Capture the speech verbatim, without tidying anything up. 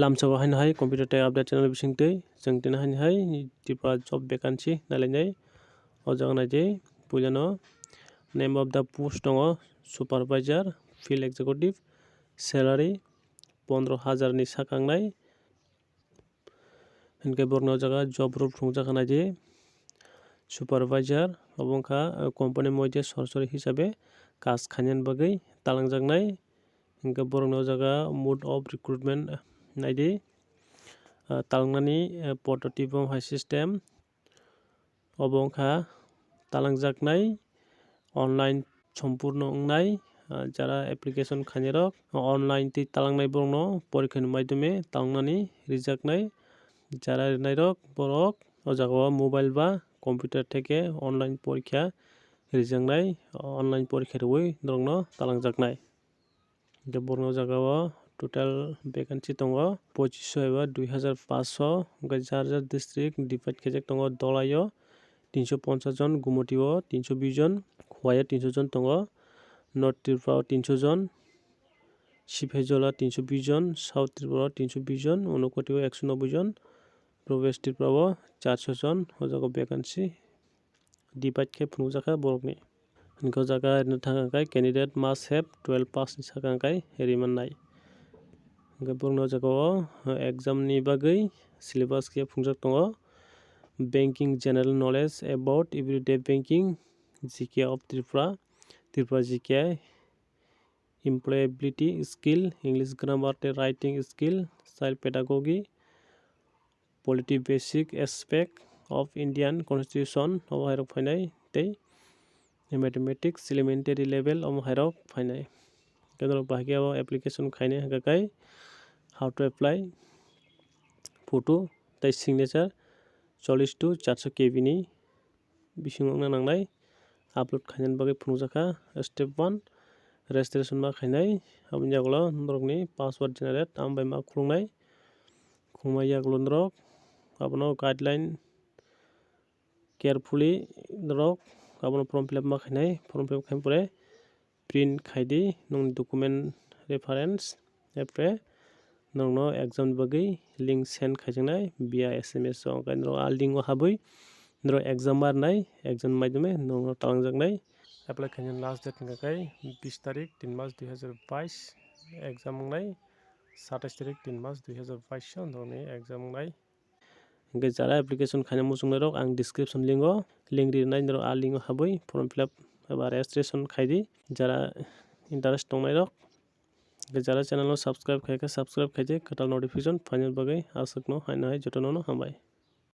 Lamsao haino hai computer tei update channel bisingtwi chwng tini haino hai Tripura job vacancy nailainai. O jaga naidi puilano name of the post tongo supervisor, field executive, salary pondro hajar ni sakangnai. Hinkhe borokni o jaga job role phunukjak kha naidi supervisor, obo wngkha company moide sorasori hisabe kaj khainani bagwi talangjaknai. Hinkhe borokni o jaga mode of recruitment naidi, ah, talangnani, eh, poddoti bo hai system. Obo wngkha talangjaknai online sompurno wngnai, ah, jara application khainairok online tei talangnai borokno porikhani maidome talangnani rijaknai. Jara rinairok borok o jagao mobile ba computer theke online porikha rijaknai, online porikha rwui norokno talangjaknai. Hingke borokni o jaga o total vacancy tongo pochisho eba dui hazar paanch sho, hingke jar jar district divide khaijak tongo. Dholai o tinso ponchas jon, Gumoti o tinso bish jon, Khowai o tinso jon tongo, North Tripura o tinso jon, Siphaijala tinso bish jon, South Tripura o tinso bish jon, Unakoti o ekso noboi jon, West Tripura o charso jon o jaga o vacancy divide khe phunukjak kha borokni. Hingke o jaga rwna thang khe candidate must have twelve pass ni sakang khe rimannai. Hingke borokni o jaga o, eh, exam ni bagwi syllabus khe phunukjak tongo. Banking general knowledge about everyday banking, G K of Tripura, Tripura G K, employability skill, English grammar tei writing skill, child pedagogy, polity, basic aspect of Indian constitution, omo hairok phainai tei mathematics elementary level, omo hairok phainai. Hingke norok bahai khe abo application khainai hingka khe how to apply, photo tei signature chollish to charso K B ni bisingo wngna nangnai. Upload khainani bagwi phunukjak kha step one, registration ma khainai. Aboni yagulo norokni password generate, amo bai ma khulungnai. Khulungma yagulo norok abono guideline carefully norok abono form fill up ma khainai. Form fill up khaina pore print khaidi nwng document reference, apre nwngno exam ni bagwi link send khaijaknai via S M S o. Hwnkhe norok a link o habwi norok exam ma rwnai, exam maidome nwngno talangjaknai. Apply khaina last date hwnkha khe bis tarik tin mas dui hazar bais, exam wngnai satais tarik tin mas dui hazar bais o norokni exam wngnai. Hingke jara application khaina muchungnai rok ang description link o link rinai norok a link o habwi form fill up eba registration khaidi. Jara interest tongnai rok, hingke jara channel o subscribe khaikhe subscribe khaidi, kwtal notification phaina bagwi aswkno haino hai jotono no hambai.